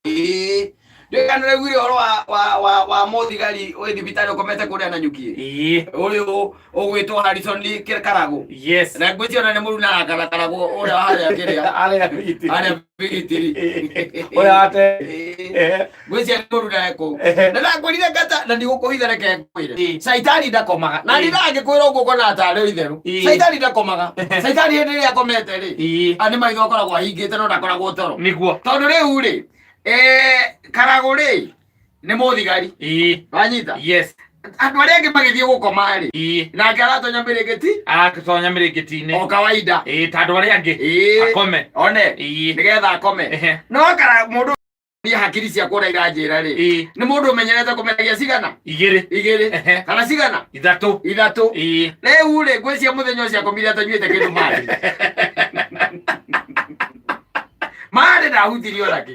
Ĩĩ. Ndiũĩ kana nĩũraiguire ũhoro wa wa wa wa mũthigari wĩ thibitarĩ ũkomete kũrĩa Nanyuki. Ũyũ ũgwĩtwo Harrison Karagũ. Na ngwĩciria ona nĩ mũruna akara Karagũ ũrĩa wa harĩa kĩrĩa. Harĩa Bigitiri. Harĩa Bigitiri. Ũrĩa wa te. Ĩĩ. Ngwĩciria nĩ mũruna e kũu. Na ndakwĩrire ngata na ndigũkũhitha reke ngwĩre. Caitani ndakomaga. Na ndingĩkwĩra ũguo ũkona tarĩ itherũ. Caitani ndakomaga. Caitani hĩndĩ ĩrĩa akomete rĩ, nĩ maitho akoragwo ahingĩte no ndakoragwo toro. Nĩguo. Tondũ rĩu rĩ, Karagũ rĩ, nĩ mũthigari. Wanyita? Andũ arĩa angĩ magĩthiĩ gũkoma rĩ, nake aratonya mĩrĩngĩti. Aratonya mĩrĩngĩti-inĩ. O kawaida. Ĩĩ, ta andũ arĩa angĩ. Akome. One. Nĩgetha akome. No kara mũndũ niĩ hakiri ciakwa ũrĩa iranjĩra rĩ, nĩ mũndũ ũmenyerete kũmeragia cigana? Igĩrĩ. Igĩrĩ. Kana cigana? Ithatũ. Ithatũ. Rĩu rĩ, ngwĩciria mũthenya ũcio akomire atanyuĩte kĩndũ maĩ. Maĩ ndahutirie ona kĩ.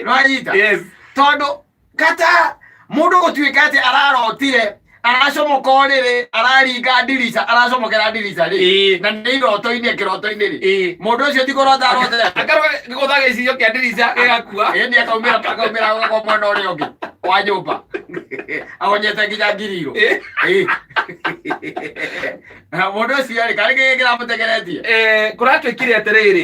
Nĩwanyita? Tondũ kata mũndũ gũtuĩka atĩ ararotire aracomoka ũrĩrĩ araringa ndirica aracomokera ndirica rĩ, na nĩ iroto-inĩ kĩroto-inĩ rĩ, mũndũ ũcio ti kũrota arotete. Akarũga gũtha gĩcicio kĩa ndirica gĩgakua. Ĩni akaumĩra akaumĩra agakwa mwena ũrĩa ũngĩ wa nyũmba ahonyete nginya ngirirũ. Na mũndũ ũcio rĩ, karĩ kĩĩ kĩramũtegeretie? Kũratuĩkire atĩrĩrĩ,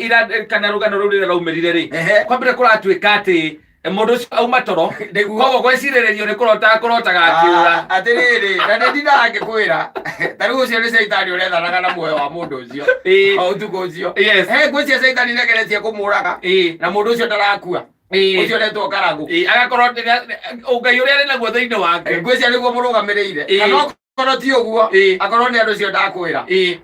ira kana rũgano rũu rĩrĩa raumĩrire rĩ, kwambire kũratuĩka atĩ mũndũ ũcio auma toro. Nĩguo. Koguo gwecirĩrĩrio nĩ kũrota kũrotaga akĩũra. Ah, atĩrĩrĩ, na nĩ ndindaga ngĩkwĩra ta rĩu ũcio nĩ caitani ũrethanaga na muoyo wa mũndũ ũcio o ũtukũ ũcio. He ngwĩciria caitani nĩageretie kũmũraga na mũndũ ũcio ndarakua. Ũcio ũretwo Karagũ. Agakorwo ũngai ũrĩa arĩ naguo thĩinĩ wake. Ngwĩciria nĩguo mũrũgamĩrĩire. Kana okorwo ti ũguo, akorwo nĩ andũ ũcio ndakwĩra.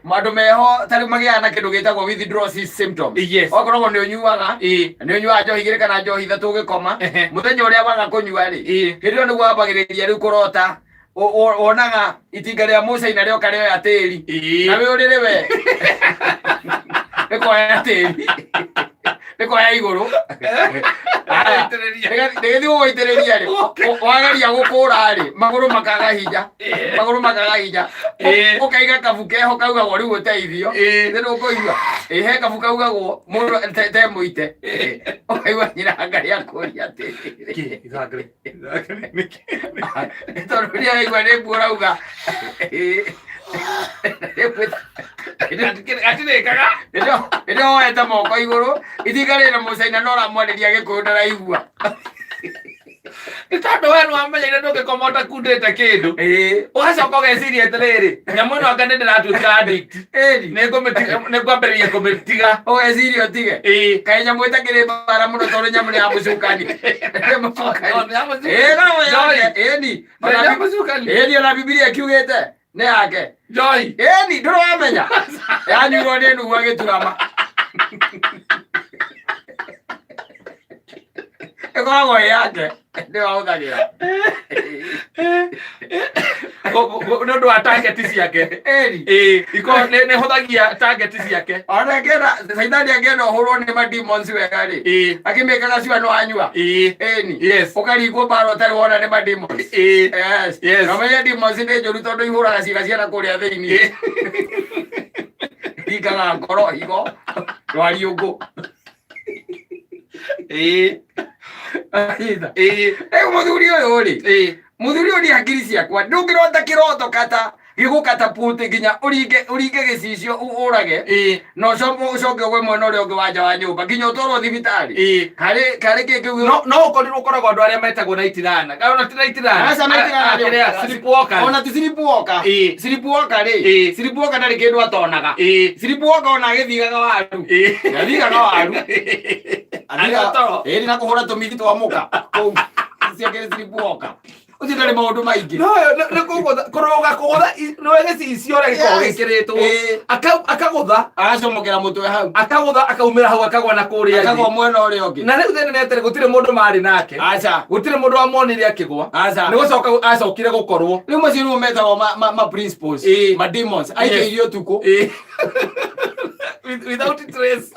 Andũ meho ta rĩu magĩaga na kĩndũ gĩtagwo withdrawal symptoms. Okorwo nĩ ũnyuaga, nĩ ũnyuaga njohi igĩrĩ kana njohi ithatũ ũgĩkoma, mũthenya ũrĩa waga kũnyua rĩ, hĩndĩ ĩyo nĩguo wambagĩrĩria rĩu kũrota. Wonaga itinga rĩa mũcaina rĩoka rĩoya tĩri. Na wĩ ũrĩrĩ we. Nĩ kuoya tĩri. Nĩ kuoya igũrũ. Aya, rĩgĩthiĩ gũgũitĩrĩria rĩ, wageria gũkũra rĩ, magũrũ makaga hinya. Magũrũ makaga hinya. Ũkaiga kabu keho kaugagwo rĩu ũteithio. Nĩ ũkũigua. Ĩ, he kabu kaugagwo mũndũ te mũite. Ũkaigua nyina Ngai akũria atĩrĩrĩ. Tondũ rĩrĩa waigua nĩ mbu ũrauga. Gatirĩkaga. Rĩrĩa woete moko igũrũ, itinga rĩrĩ mũcaina no ũramwarĩria Gĩkũyũ ndaraigua. Nĩ tondũ we nĩwamenyeire ndũngĩkoma ũtakundĩte kĩndũ. Ũgacoka ũgeciria atĩrĩrĩ, nyamũ ĩno anga nĩ ndĩratuĩka addict. Nĩngwambĩrĩria kũmĩtiga. Ũgeciria ũtige. Kaĩ nyamũ ĩtakĩrĩ mbara mũno tondũ nyamũ nĩ ya mũcukani. Nĩ mũcukani. Ĩĩ, no yake. Ĩni. Ĩni ona Bibilia ĩkiugĩte nĩ yake. Njohi. Ĩni ndũrĩ wamenya. Yanyuirwo nĩ Nuhu agĩturama. Ĩkoragwo ĩ yake. Nĩwe ahũthagĩra. Nĩ ũndũ wa target ciake. Ĩni. Ĩĩ, ikorwo nĩ hũthagia target ciake. Ona angĩenda Caitani angĩenda ũhũrwo nĩ ma demons wega rĩ. Akĩmĩkaga cua nĩ wanyua. Ĩni. Ũkaringwo mbara ũtarĩ wona nĩ ma demons. Yes. Na ũmenye demons nĩ njũru tondũ ihũraga ciĩga cia na kũrĩa thĩinĩ. Ringaga ngoro, higo, rwariũngũ. Rĩu mũthuri ũyũ rĩ, mũthuri ũyũ nĩ hakiri ciakwa ndũngĩrota kĩroto kata gĩgũkatapũti nginya ũringe ũringe gĩcicio ũrage na ũcoke ũgwe mwena ũrĩa ũngĩ wa nja wa nyũmba nginya ũtwarwo thibitarĩ. Karĩ karĩ kĩ kĩu No no ũkorirwo ũkoragwo andũ arĩa metagwo night runner. Kana ona ti night runner. Aca night runner nĩ- Kĩrĩa, sleepwalkers. Ona ti sleepwalker. Sleepwalker rĩ, sleepwalker ndarĩ kĩndũ atonaga. Sleepwalker ona agĩthigaga waru. Athigaga waru. Arĩ toro. Ĩĩ na kũhũra tũmithi twa mũka. Kũu. Ũcio akĩrĩ sleepwalker. Ũcio ndarĩ maũndũ maingĩ. No, nĩ kũgũtha kũrũga kũgũtha nĩwe gĩcicio ũrĩa gĩkoragwo gĩkĩrĩtwo. Akagũtha. Agacomokera mũtwe hau. Akagũtha akaumĩra hau akagwa na kũrĩa thĩ. Akagwa mwena ũrĩa ũngĩ. Na rĩu thĩna nĩ atĩrĩ, gũtirĩ mũndũ marĩ nake. Aca. Gũtirĩ mũndũ wamuonire akĩgwa. Aca. Nĩ gũcoka acokire gũkorwo. Rĩu macio nĩmo metagwo ma principles. Ma demons. Aikĩirio ũtukũ. Without trace.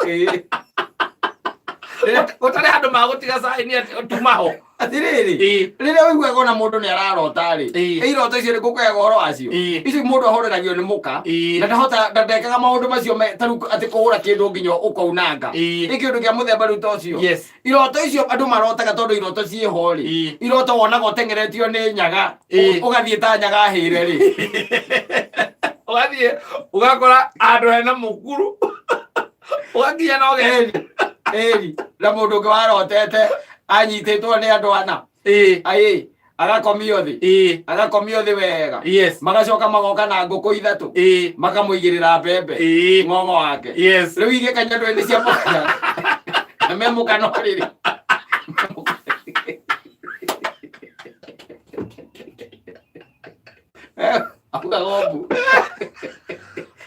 Gũtarĩ handũ magũtiga sign atĩ tuma ho. Atirĩrĩ, Ĩĩ. rĩrĩa ũiguaga ona mũndũ nĩ ararota rĩ, Ĩĩ. iroto icio nĩ ngũkũheaga ũhoro wacio. Ĩĩ. Icio mũndũ ahoreragio nĩ mũka. Ĩĩ. Na ndahota na ndekaga maũndũ macio ta rĩu atĩ kũhũra kĩndũ nginya ũkaunanga. Ĩĩ. Nĩ kĩndũ kĩa mũthemba rĩu ta ũcio. Yes. Iroto icio andũ marotaga tondũ iroto ciĩho rĩ. Ĩĩ. Iroto wonaga ũteng'eretio nĩ nyaga. Ĩĩ. Ũgathiĩ ta nyaga hĩre rĩ. Ũgathiĩ ũgakora handũ hena mũkuru. Ũgakinya na ũge. Ĩni. Ĩni. Na mũndũ ũngĩ warotete anyitĩtwo nĩ andũ ana. Ĩĩ. Aĩ, agakomio thĩ. Ĩĩ. Agakomio thĩ wega. Yes. Magacoka magoka na ngũkũ ithatũ. Ĩĩ. Makamũigĩrĩra mbembe. Ĩĩ. Ng'ong'o wake. Yes. Rĩu igĩkanya ndwĩ nĩ cia mũkana. Na me mũkano rĩrĩ. Auga gombu.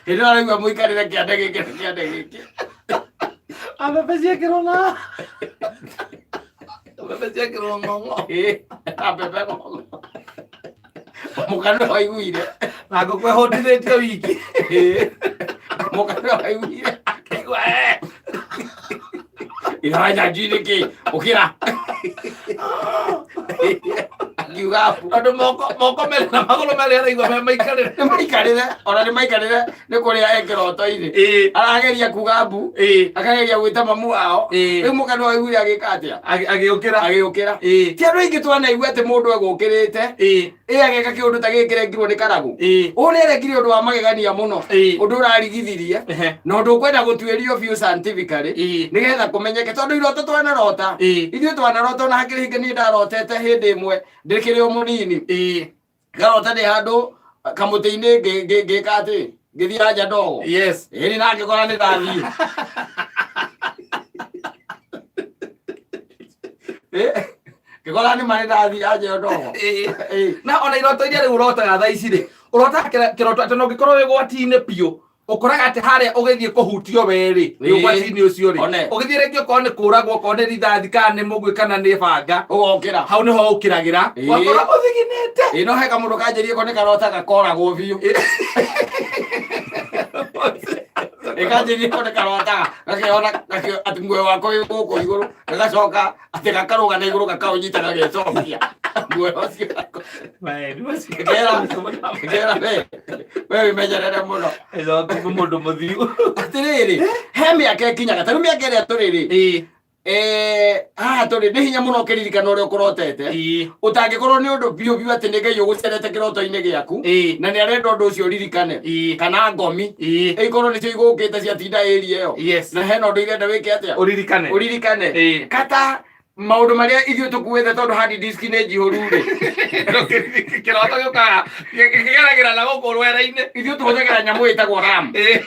Hĩndĩ ĩyo araigua mũikarĩre kĩande gĩkĩ na kĩande gĩkĩ. Mbembe ciekĩrwo na mbembe ciekĩrwo ng'ong'o. Ĩĩ, na mbembe ng'ong'o. Mũkano waiguire. Na ngũkũ ĩhũtithĩtio wiki. Ĩĩ. Mũkano waiguire. Kaigua, eh. Iranya njui nĩkĩ? Ũkĩra. Akiuga mbu. Tondũ moko moko merĩ na magũrũ merĩ araigua me maikarĩre. Nĩ maikarĩre, ona nĩ maikarĩre nĩ kũrĩa e kĩroto-inĩ. Ĩĩ. Arageria kuga mbu. Ĩĩ. Akageria gwĩta mamu wao. Ĩĩ. Rĩu mũkano waiguire agĩka atĩa? Agĩũkĩra. Agĩũkĩra. Ĩĩ. Ti andũ aingĩ twanaigua atĩ mũndũ egũkĩrĩte. Ĩĩ. Ĩ ageka kĩũndũ ta gĩkĩ kĩrekirwo nĩ Karagũ. Ĩĩ. Ũũ nĩ arekire ũndũ wa magegania mũno. Ĩĩ. Ũndũ ũrarigithirie. Ehe. Na ũndũ ũkwenda gũtuĩrio biũ scientifically. Ĩĩ. Nĩgetha kũmenyeke tondũ iroto twanarota. Ĩĩ. Ithuĩ twanarota ona hakĩrĩ hingo niĩ ndarotete hĩndĩ ĩmwe ndĩkĩrĩ o mũnini. Ĩĩ. Ngarota ndĩ handũ kamũtĩ-inĩ ngĩka atĩ ngĩthiĩ anja ndogo. Yes. Ĩni na ngĩkora nĩ ndathiĩ. Ngĩkora nĩ ma nĩ ndathiĩ anja ĩyo ndogo. Ĩĩ. Ĩĩ. Na ona iroto iria rĩu ũrotaga thaa ici rĩ, ũrotaga kĩroto atĩ na ũngĩkorwo wĩ ũgwati-inĩ biũ, ũkoraga atĩ harĩa ũgĩthiĩ kũhutio we rĩ, wĩ Ĩĩ. ũgwati-inĩ ũcio rĩ, One. ũgĩthiĩ rĩngĩ okorwo nĩ kũragwo, okorwo nĩ rithathi kana nĩ mũguĩ kana nĩ banga, Ũgokĩra. hau nĩho ũkĩragĩra, Ĩĩ. ũgakora ũthiginĩte. Ĩĩ no he kamũndũ kanjĩrie ko nĩ karotaga koragwo biũ. Ĩkanjĩrie ko nĩ karotaga gakĩona atĩ muoyo wako wĩ gũkũ igũrũ gagacoka atĩ gakarũga na igũrũ gakaũnyita gagecokia muoyo ũcio. Ngera we we wĩmenyerere mũno. Mũndũ mũthiu. Atĩrĩrĩ, he mĩaka ĩkinyaga ta rĩu mĩaka ĩrĩa tũrĩ rĩ, Ĩĩ. haha tũrĩ nĩ hinya mũno ũkĩririkana ũrĩa ũkũrotete. Ĩĩ. Ũtangĩkorwo nĩ ũndũ biũ biũ atĩ nĩ Ngai ũgũcerete kĩroto-inĩ gĩaku Ĩĩ. na nĩ arenda ũndũ ũcio ũririkane. Ĩĩ. Kana ngomi. Ĩĩ. Ĩkorwo nĩcio igũkĩte ciatinda area ĩyo. Yes. Na hena ũndũ irenda wĩke atĩa? Ũririkane. Ũririkane. Ĩĩ. Kata maũndũ marĩa ithuĩ tũkuĩte tondũ hard disk nĩ njihũru rĩ. Kĩroto gĩũkaga kĩgeragĩra na gũkũ rwere-inĩ. Ithuĩ tũhũthagĩra nyamũ ĩtagwo RAM. Ĩĩ.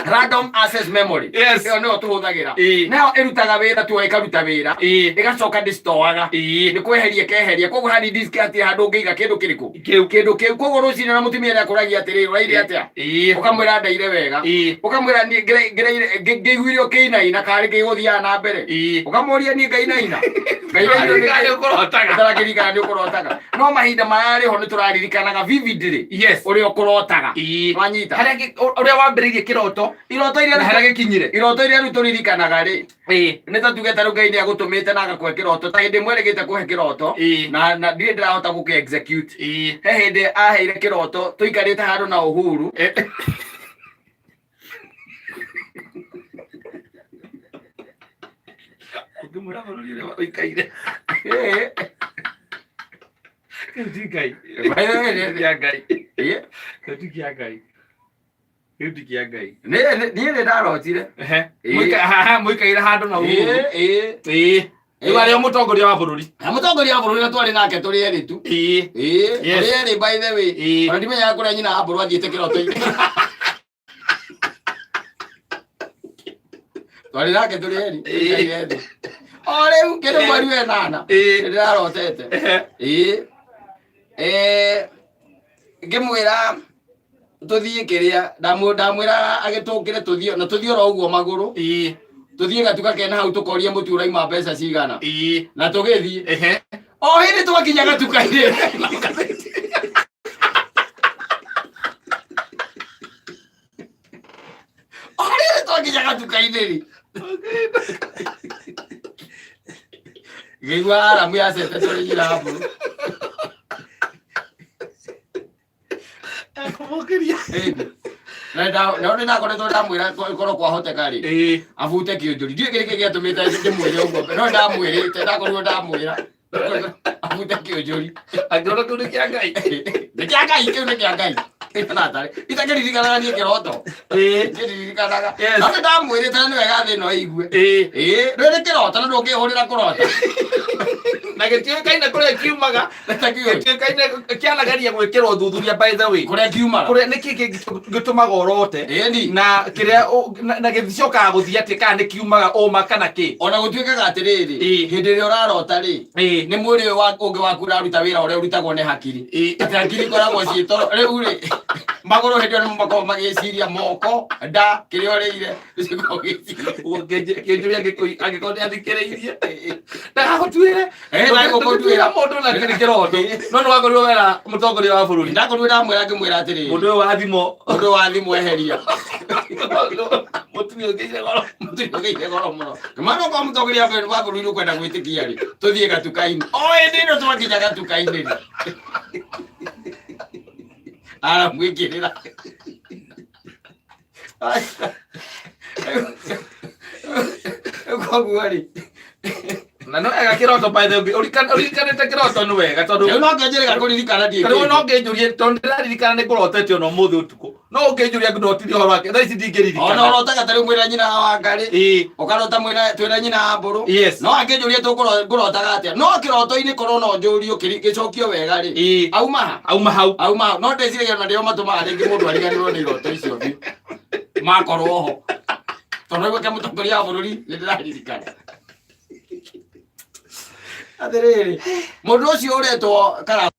Random access memory. Yes. Ĩyo nĩyo tũhũthagĩra. Ĩĩ. Nayo ĩrutaga wĩra tu ĩkaruta wĩra. Ĩĩ. Ĩgacoka ndĩcitoaga. Ĩĩ. Nĩ kweheria ĩkeheria. Koguo hard disk hatirĩ handũ ũngĩiga kĩndũ kĩrĩkũ? Kĩu. Kĩndũ kĩu. Koguo rũcinĩ na mũtumia nĩ akũragia atĩrĩrĩ, ũraire atĩa? Ĩĩ. Ũkamwĩra ndaire wega. Ĩĩ. Ũkamwĩra niĩ ngĩiguire ũkĩinaina karĩ gĩgũthiaga na mbere. Ĩĩ. Ũkamũria niĩ ngainaina. Ngainainio nĩ Nĩ ũkũrotaga. Ũtarakĩririkana nĩ ũkũrotaga. No mahinda maya rĩ ho nĩ tũraririkanaga vividly Yes. ũrĩa ũkũrotaga. Ĩĩ. Wanyita. Harĩa ũrĩa wambĩrĩirie kĩroto Iroto iria na harĩa gĩkinyire. iroto iria rĩu tũririkanaga rĩ Ĩĩ. nĩ ta tuge ta rĩu Ngai nĩ agũtũmĩte na agakũhe kĩroto ta hĩndĩ ĩmwe rĩgĩte kũhe kĩroto Ĩĩ. na ndirĩ ndĩrahota gũkĩ execute. Ĩĩ. He hĩndĩ aheire kĩroto tũikarĩte handũ na Uhuru. Ũngĩmwĩra bũrũri ũrĩa ũikaire. Ĩĩ. Kĩu ti Ngai. By the way, Kĩu ti kĩa Ngai. Ĩĩ. Kĩu ti kĩa Ngai. Kĩu ti kĩa Ngai. Niĩ nĩ ndarotire. Ehe. Ĩĩ. Haha mũikaire handũ na Uhuru. Ĩĩ, ĩĩ. Ĩĩ. Rĩu arĩ o mũtongoria wa bũrũri. Na mũtongoria wa bũrũri na twarĩ nake tũrĩ erĩ tu. Ĩĩ. Ĩĩ, Yes. tũrĩ erĩ by the way. Ĩĩ. Ona ndimenyaga kũrĩa nyina wa mbũrũ athiĩte kĩroto-inĩ. Twarĩ nake tũrĩ erĩ. Ĩĩ. Tũikaire thĩ. O rĩu kĩndũ mweri wa ĩnana. Ĩĩ. Nĩndĩrarotete. Ehe. Ĩĩ. Ngĩmwĩra tũthiĩ kĩrĩa ndamwĩra agĩtũkĩre tũthiĩ na tũthiĩ oro ũguo magũrũ. Ĩĩ. Tũthiĩ gatuka kena hau tũkorie mũtu ũraima mbeca cigana. Ĩĩ. Na tũgĩthiĩ. Ehe. O hĩndĩ twakinya gatuka-inĩ. O hĩndĩ twakinya gatuka-inĩ rĩ. Ngĩigua aramu yacetetwo nĩ nyina wa mbũrũ. Akũmũkĩria. Ĩni. Na na nĩ ndakoretwo ndamwĩra korwo kwahoteka rĩ abute kĩũnjũri. Ndiũĩ kĩrĩ kĩ gĩatũmĩte ndĩmwĩre ũguo, no ndamwĩrĩte, ndakorirwo ndamwĩra abute kĩũnjũri. Angĩona kĩu nĩ kĩa Ngai. Nĩ kĩa Ngai, kĩu nĩ kĩa Ngai. Natarĩ itakĩririkanaga niĩ kĩroto. Kĩririkanaga. No nĩ ndamwĩrĩte na nĩ wega thĩ ĩno ĩigue. Ĩĩ, rĩrĩ kĩroto na ndũngĩhũrĩra kũrota. Na gĩtiũĩkaine kũrĩa kiumaga. Gĩtakĩũĩ. Gĩtiũĩkaine kĩanageria gwĩkĩrwo ũthuthuria by the way. Kũrĩa kiumaga. Kũrĩa nĩkĩ gĩtũmaga ũrote. Ĩni. Na kĩrĩa na gĩcokaga gũthiĩ atĩ kana nĩ kiumaga ũma kana kĩ. Ona gũtuĩkaga atĩrĩrĩ, hĩndĩ ĩrĩa ũrarota rĩ, nĩ mwĩrĩ ũyũ ũngĩ waku ũraruta wĩra ũrĩa ũrutagwo nĩ hakiri. Atĩ hakiri ikoragwo ciĩ toro. Rĩu rĩ, magũrũ hĩndĩ ĩyo nĩmo makoragwo magĩciria moko, nda, kĩrĩa ũrĩire, nĩcio ikoragwo igĩciria. Kĩnjũria angĩkorwo nĩ athikĩrĩirie. Ndagagũtuĩre. Ndagũgũtuĩra. Mũndũ na kĩrĩ kĩroto. No nĩ wakorirwo wera mũtongoria wa bũrũri. Ndakorirwo ndamwĩra ngĩmwĩra atĩrĩrĩ. Mũndũ ũyũ wa thimũ. Mũndũ wa thimũ eheria. Mũtumia ũngĩire goro. Mũtumia ũngĩire goro mũno. Mwana okorwo mũtongoria wa bũrũri ũkwenda gwĩtĩkia rĩ, tũthiĩ gatuka-inĩ. O hĩndĩ ĩno twakinya gatuka-inĩ rĩ. Aramwĩkĩrĩra. Koguo rĩ, Na no wega kĩroto by the way, ũririkanĩte kĩroto nĩ wega tondũ rĩu no ngĩanjĩrĩga kũririkana ndiĩ Tarĩu no ngĩnjũrie tondũ ndĩraririkana nĩ ngũrotete ona ũmũthĩ ũtukũ. No ũngĩnjũria ndotire ũhoro wake thaa ici Ona ndingĩririkana. ũrotaga tarĩu mwĩna nyina wa ngarĩ, ũkarota mwĩna twĩna nyina wa mbũrũ. No angĩnjũria ngũrotaga atĩa, no kĩroto-inĩ korwo no njũrio gĩcokio wega rĩ, auma ha? Auma hau. Auma hau. No ndĩciragia ona nĩo matũmaga rĩngĩ mũndũ ariganĩrwo nĩ iroto icio biũ makorwo ho, tondũ rĩu ke mũtongoria wa bũrũri nĩ ndĩraririkana atĩrĩrĩ, mũndũ ũcio ũretwo kara.